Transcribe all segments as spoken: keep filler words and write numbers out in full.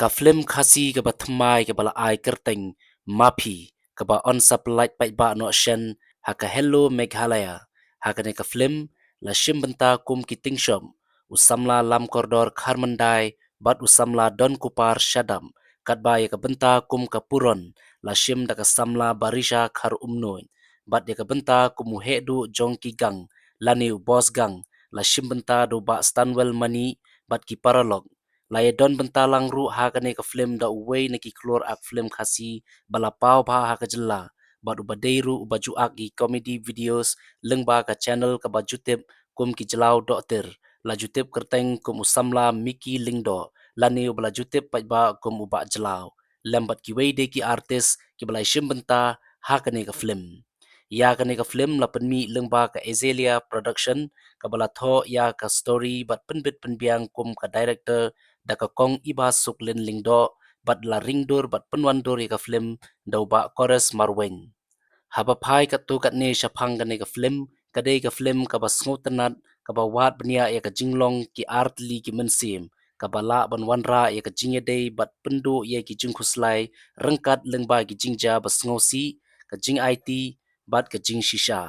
Ka film Khasi kaba thymmai kaba la ai kyrteng Maphi, kaba yn sa pynlait paidbah noh shen ha ka Hello Meghalaya. Ha kane ka film la shim bynta kum ki tyngshop, u samla Lamkordor Kharmyndai bad u samla Donkupar Shadap, katba ïa ka bynta kum ka Puron la shim da ka samla Barisha Kharumnuid, bad ïa ka bynta kum u heh duh jong ki gang lane u boss gang la shim bynta da u Bah Stanwell Mani bad ki paralok. La ïa don bynta lang ruh ha kane ka film da uwei na ki klur ak film Khasi ba la paw bha ha ka jylla, bad uba dei ruh uba ju ak ki comedy videos lyngba ka channel kaba ju tip kum Ki Jyllaw Dohtir, la ju tip kyrteng kum u samla Mickey Lyngdoh, lane uba la ju tip paidbah kum u Bah Jyllaw, lem bad kiwei de ki artist kiba la ïa shim bynta ha kane ka film. Ïa kane ka film la pynmih lyngba ka Azalea Production, kaba la thoh ïa ka story bad pynbit pynbiang kum ka director da ka Kong Ibasuklin Lyngdoh, bad la ringdur bad pynwandur ïa ka film da u Bah Kores Marwein. Haba phai katto katne shaphang kane ka film, ka dei ka film kaba sngewtynnat, kaba wad bniah ïa ka jinglong ki artylli ki mynsiem, kaba lah ban wanrah ïa ka jingïadei bad pynduh ïa ki jingkhuslai ryngkat lyngba ki jingjia ba sngewsih, ka jingaiti bad ka jingshisha.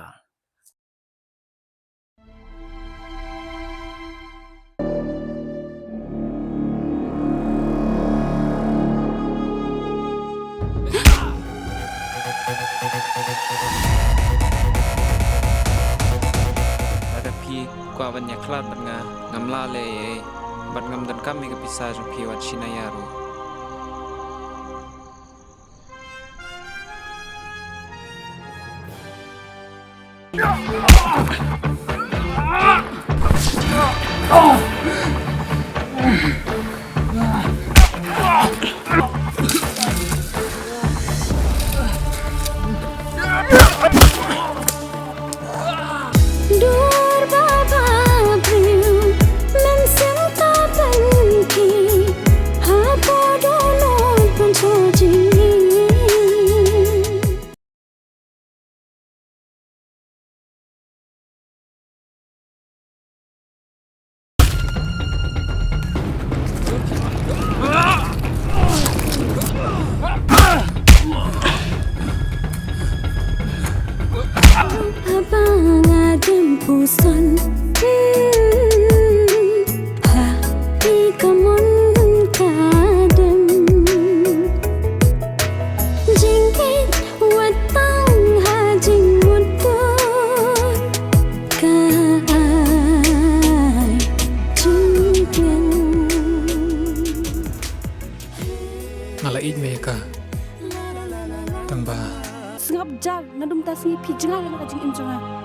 Lada phi kwah ban ïakhlad bad nga, ngam lah leh ei ei, bad ngam donkam ïa ka pisa jong phi wat shi naya ruh. Dur baba briew, mynsiem ta pynki, hapoh dohnud pynshoi jingim. Haba nga dem puson, hmm, ha i ka mon ka dem. Jingkit wat tang ha jingmut, ka ai jingkit. Nga la ïeit me ïa ka. Tang ba sngap jar, nadum ta sngi phi jngai na ka jingim jong nga.